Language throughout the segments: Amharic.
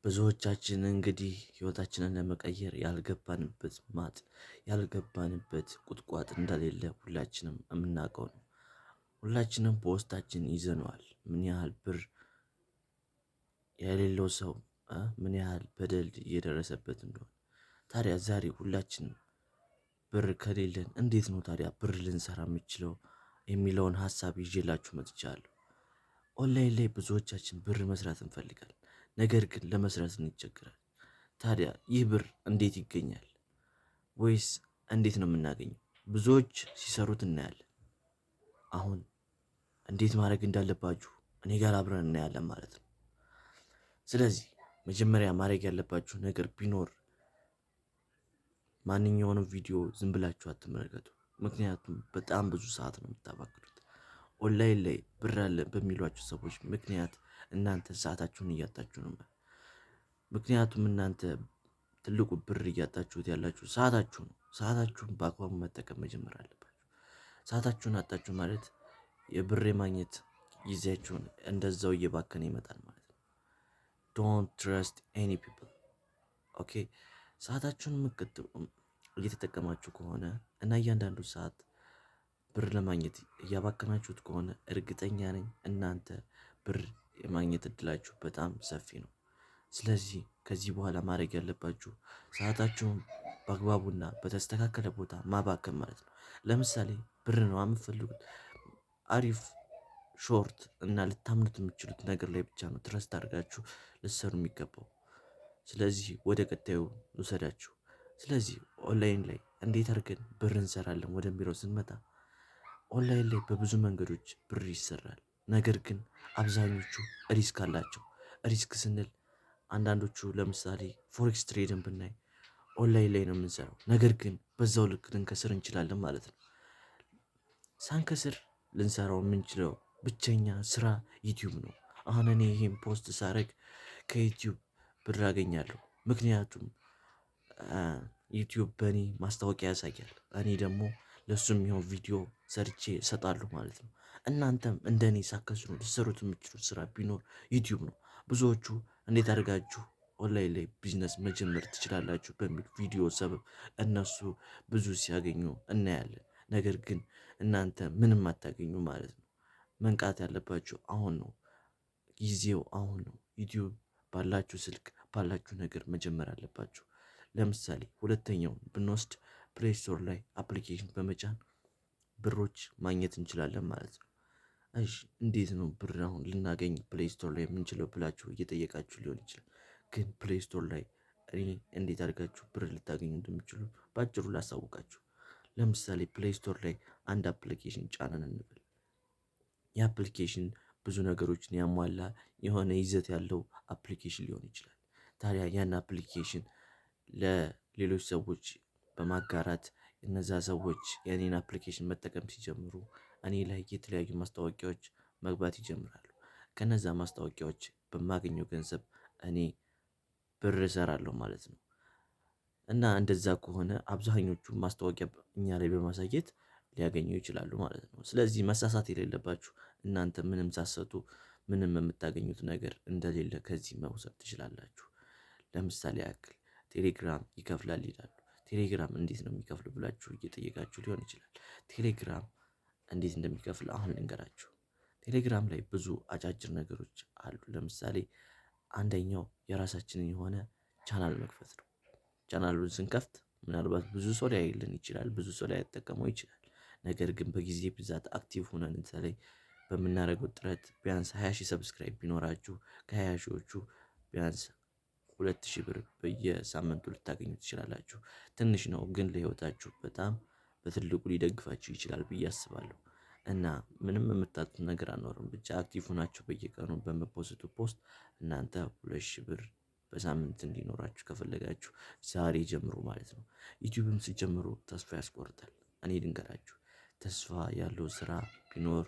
ብዙዎቻችን እንግዲህ ህይወታችንን ለመቀየር ያልገባንበት ማጥ፣ ያልገባንበት ቁጥቋጥ እንደሌለ ሁላችንም የምናውቀው ነው። ሁላችንም በውስጣችን ይዘነዋል። ምን ያህል ብር የሌለው ሰው ምን ያህል በደል እየደረሰበት እንደሆነ። ታዲያ ዛሬ ሁላችንም ብር ከሌለን እንዴት ነው ታዲያ ብር ልንሰራ የምችለው የሚለውን ሀሳብ ይዤላችሁ መጥቻለሁ። ኦንላይን ላይ ብዙዎቻችን ብር መስራት እንፈልጋለን፣ ነገር ግን ለመስራት እንቸገራለን። ታዲያ ይህ ብር እንዴት ይገኛል? ወይስ እንዴት ነው የምናገኘው? ብዙዎች ሲሰሩት እናያለን። አሁን እንዴት ማድረግ እንዳለባችሁ እኔ ጋር አብረን እናያለን ማለት ነው። ስለዚህ መጀመሪያ ማድረግ ያለባችሁ ነገር ቢኖር ማንኛውንም ቪዲዮ ዝም ብላችሁ አትመለከቱ። ምክንያቱም በጣም ብዙ ሰዓት ነው የምታባክኑት። ኦንላይን ላይ ብር አለ በሚሏችሁ ሰዎች ምክንያት እናንተ ሰዓታችሁን እያጣችሁ ነው። ምክንያቱም እናንተ ትልቁ ብር እያጣችሁት ያላችሁ ሰዓታችሁ ነው። ሰዓታችሁን በአግባቡ መጠቀም መጀመር አለባችሁ። ሰዓታችሁን አጣችሁ ማለት የብር የማግኘት ጊዜያችሁን እንደዛው እየባከነ ይመጣል ማለት ነው። Don't trust any people, okay። ሰዓታችሁን እየተጠቀማችሁ ከሆነ እና እያንዳንዱ ሰዓት ብር ለማግኘት እያባከናችሁት ከሆነ እርግጠኛ ነኝ እናንተ ብር የማግኘት እድላችሁ በጣም ሰፊ ነው። ስለዚህ ከዚህ በኋላ ማድረግ ያለባችሁ ሰዓታችሁን በአግባቡና በተስተካከለ ቦታ ማባከን ማለት ነው። ለምሳሌ ብር ነው የምትፈልጉት፣ አሪፍ short እና ልታምኑት የምትችሉት ነገር ላይ ብቻ ነው trust አድርጋችሁ ልትሰሩ የሚገባው። ስለዚህ ወደ ቀጣዩ ልውሰዳችሁ። ስለዚህ ኦንላይን ላይ እንዴት አድርገን ብር እንሰራለን ወደሚለው ስንመጣ ኦንላይን ላይ በብዙ መንገዶች ብር ይሰራል። ነገር ግን አብዛኞቹ risk አላቸው። Risk ስንል አንዳንዶቹ ለምሳሌ forex trade ን ብናይ ኦንላይን ላይ ነው የምንሰራው። ነገር ግን በዛው ልክ ልንከስር እንችላለን ማለት ነው። ሳንከስር ልንሰራው የምንችለው ብቸኛ ስራ ዩቲዩብ ነው። አሁን እኔ ይሄን post ሳረግ ከዩቲዩብ ብር አገኛለሁ። ምክንያቱም ዩቲዩብ በእኔ ማስታወቂያ ያሳያል። እኔ ደግሞ ለሱ የሚሆን ቪዲዮ ሰርቼ እሰጣለሁ ማለት ነው። እናንተም እንደ እኔ ሳትከስሩ ልትሰሩት የምትችሉት ስራ ቢኖር ዩቲዩብ ነው። ብዙዎቹ እንዴት አድርጋችሁ ኦንላይን ላይ ቢዝነስ መጀመር ትችላላችሁ በሚል ቪዲዮ ሰበብ እነሱ ብዙ ሲያገኙ እናያለን። ነገር ግን እናንተ ምንም አታገኙ ማለት ነው። መንቃት ያለባችሁ አሁን ነው። ጊዜው አሁን ነው። ዩቲዩብ ባላችሁ ስልክ፣ ባላችሁ ነገር መጀመር አለባችሁ። ለምሳሌ ሁለተኛውን ብንወስድ Play Store ላይ application በመጫን ብሮች ማግኘት እንችላለን ማለት ነው። እሺ፣ እንዴት ነው ብር አሁን ልናገኝ Play Store ላይ የምንችለው ብላችሁ እየጠየቃችሁ ሊሆን ይችላል። ግን Play Store ላይ እኔ እንዴት አድርጋችሁ ብር ልታገኙ እንደምትችሉ በአጭሩ ላሳውቃችሁ። ለምሳሌ Play Store ላይ አንድ application ጫነን እንበል። ያ application ብዙ ነገሮችን ያሟላ የሆነ ይዘት ያለው application ሊሆን ይችላል። ታዲያ ያን application ለሌሎች ሰዎች በማጋራት እነዛ ሰዎች የኔን application መጠቀም ሲጀምሩ እኔ ላይ የተለያዩ ማስታወቂያዎች መግባት ይጀምራሉ። ከነዛ ማስታወቂያዎች በማገኘው ገንዘብ እኔ ብር እሰራለሁ ማለት ነው። እና እንደዛ ከሆነ አብዛኞቹ ማስታወቂያ እኛ ላይ በማሳየት ሊያገኙ ይችላሉ ማለት ነው። ስለዚህ መሳሳት የሌለባችሁ እናንተ ምንም ሳትሰጡ ምንም የምታገኙት ነገር እንደሌለ ከዚህ መውሰድ ትችላላችሁ። ለምሳሌ ያክል ቴሌግራም ይከፍላል ይላሉ። ቴሌግራም እንዴት ነው የሚከፍል ብላችሁ እየጠየቃችሁ ሊሆን ይችላል። ቴሌግራም እንዴት እንደሚከፍል አሁን ልንገራችሁ። ቴሌግራም ላይ ብዙ አጫጭር ነገሮች አሉ። ለምሳሌ አንደኛው የራሳችንን የሆነ ቻናል መክፈት ነው። ቻናሉን ስንከፍት ምናልባት ብዙ ሰው ሊያይልን ይችላል፣ ብዙ ሰው ላይጠቀመው ይችላል። ነገር ግን በጊዜ ብዛት active ሆነን በተለይ በምናደርገው ጥረት ቢያንስ 20,000 subscribe ቢኖራችሁ ከ20 ሺዎቹ ቢያንስ 2,000 ብር በየሳምንቱ ልታገኙ ትችላላችሁ። ትንሽ ነው፣ ግን ለህይወታችሁ በጣም በትልቁ ሊደግፋችሁ ይችላል ብዬ አስባለሁ። እና ምንም የምታጡት ነገር አልኖርም። ብቻ active ሆናችሁ በየቀኑ በምትፖስቱ post እናንተ 2,000 ብር በሳምንት እንዲኖራችሁ ከፈለጋችሁ ዛሬ ጀምሩ ማለት ነው። ዩቲዩብም ሲጀምሩ ተስፋ ያስቆርጣል። እኔ ልንገራችሁ፣ ተስፋ ያለው ስራ ቢኖር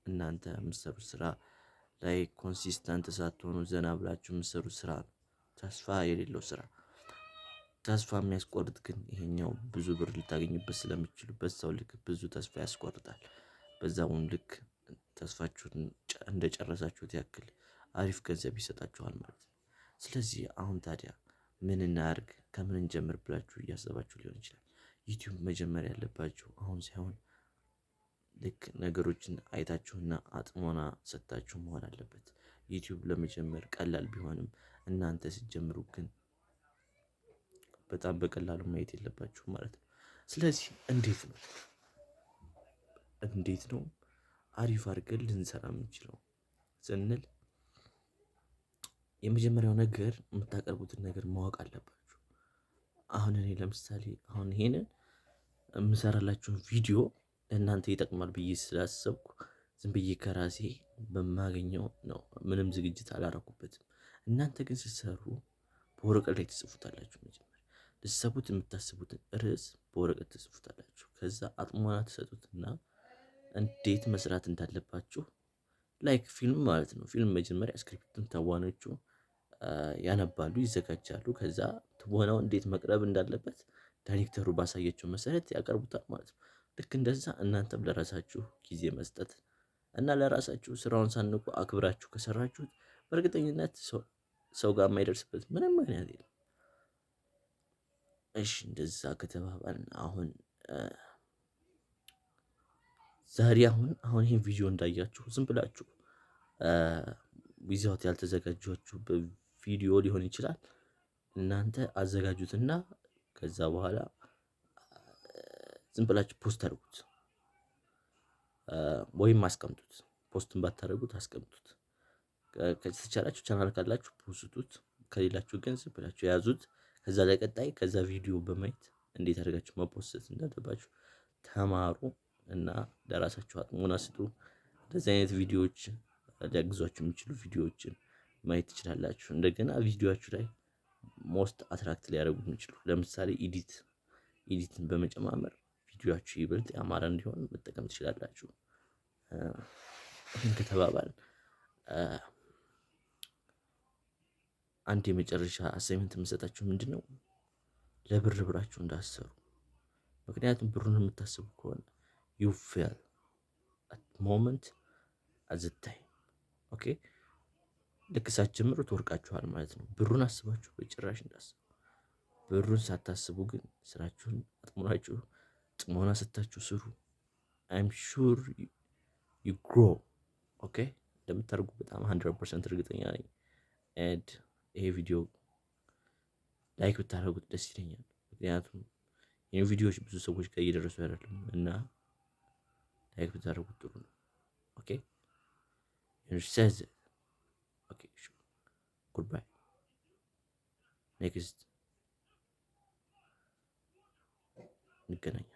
እናንተ የምትሰሩት ስራ ላይ consistent ሳትሆኑ ዘና ብላችሁ የምትሰሩት ስራ ነው። ተስፋ የሌለው ስራ። ተስፋ የሚያስቆርጥ ግን ይሄኛው ብዙ ብር ልታገኙበት ስለምትችሉበት ሰው ልክ ብዙ ተስፋ ያስቆርጣል። በዛውም ልክ ተስፋችሁን እንደጨረሳችሁት ያክል አሪፍ ገንዘብ ይሰጣችኋል ማለት ነው። ስለዚህ አሁን ታዲያ ምን እናድርግ፣ ከምን እንጀምር ብላችሁ እያሰባችሁ ሊሆን ይችላል። ዩቲዩብ መጀመር ያለባችሁ አሁን ሳይሆን ልክ ነገሮችን አይታችሁና አጥሞና ሰጥታችሁ መሆን አለበት። ዩቲዩብ ለመጀመር ቀላል ቢሆንም እናንተ ስትጀምሩ ግን በጣም በቀላሉ ማየት የለባችሁም ማለት ነው። ስለዚህ እንዴት ነው አሪፍ አድርገን ልንሰራ የምንችለው ስንል፣ የመጀመሪያው ነገር የምታቀርቡትን ነገር ማወቅ አለባችሁ። አሁን እኔ ለምሳሌ አሁን ይሄንን የምሰራላችሁን ቪዲዮ ለእናንተ ይጠቅማል ብዬ ስላሰብኩ ዝም ብዬ ከራሴ በማገኘው ነው። ምንም ዝግጅት አላረኩበትም። እናንተ ግን ስትሰሩ በወረቀት ላይ ትጽፉታላችሁ። መጀመሪያ ልትሰቡት የምታስቡትን ርዕስ በወረቀት ትጽፉታላችሁ። ከዛ አጥሞና ትሰጡትና እንዴት መስራት እንዳለባችሁ፣ like ፊልም ማለት ነው። ፊልም መጀመሪያ script ኡን ተዋናዮቹ ያነባሉ፣ ይዘጋጃሉ። ከዛ ትወናው እንዴት መቅረብ እንዳለበት ዳይሬክተሩ ባሳያቸው መሰረት ያቀርቡታል ማለት ነው። ልክ እንደዛ እናንተም ለራሳችሁ ጊዜ መስጠት እና ለራሳችሁ ስራውን ሳትንቁ አክብራችሁ ከሰራችሁት በእርግጠኝነት ሰው ጋር የማይደርስበት ምንም ምክንያት የለም። እሺ፣ እንደዛ ከተባባልን አሁን ዛሬ አሁን ይሄን ቪዲዮ እንዳያችሁ ዝም ብላችሁ without ያልተዘጋጃችሁ ቪዲዮ ሊሆን ይችላል። እናንተ አዘጋጁትና ከዛ በኋላ ዝም ብላችሁ post አድርጉት ወይም አስቀምጡት። Post ን ባታደርጉት አስቀምጡት። ከተቻላችሁ ቻናል ካላችሁ post ቱት፣ ከሌላችሁ ግን ዝም ብላችሁ ያዙት። ከዛ ለቀጣይ ከዛ ቪዲዮ በማየት እንዴት አድርጋችሁ መፖሰት እንዳለባችሁ ተማሩ እና ለራሳችሁ አጥሞና ስጡ። እንደዚህ አይነት ቪዲዮዎች ሊያግዟችሁ የሚችሉ ቪዲዮዎችን ማየት ትችላላችሁ። እንደገና ቪዲዮአችሁ ላይ most attract ሊያደርጉ የሚችሉ ለምሳሌ edit ን በመጨማመር ቪዲዮአችሁ ይበልጥ ያማረ እንዲሆን መጠቀም ትችላላችሁ። ይህን ከተባባልን አንድ የመጨረሻ assignment የምሰጣችሁ ምንድን ነው? ለብር ብላችሁ እንዳትሰሩ። ምክንያቱም ብሩን የምታስቡ ከሆነ you fail at moment, at the time, okay። ልክ ሳትጀምሩ ትወርቃችኋል ማለት ነው። ብሩን አስባችሁ በጭራሽ እንዳታስቡ። ብሩን ሳታስቡ ግን ስራችሁን አጥሙናችሁ ጥሞና ሰጥታችሁ ስሩ። I'm sure you grow, okay፣ እንደምታደርጉ በጣም 100% እርግጠኛ ነኝ። And ይሄ ቪዲዮ like ብታደርጉት ደስ ይለኛል። ምክንያቱም ይህ ቪዲዮዎች ብዙ ሰዎች ጋር እየደረሱ አይደለም እና like ብታደርጉት ጥሩ ነው። Okay, okay, goodbye, next እንገናኛለን።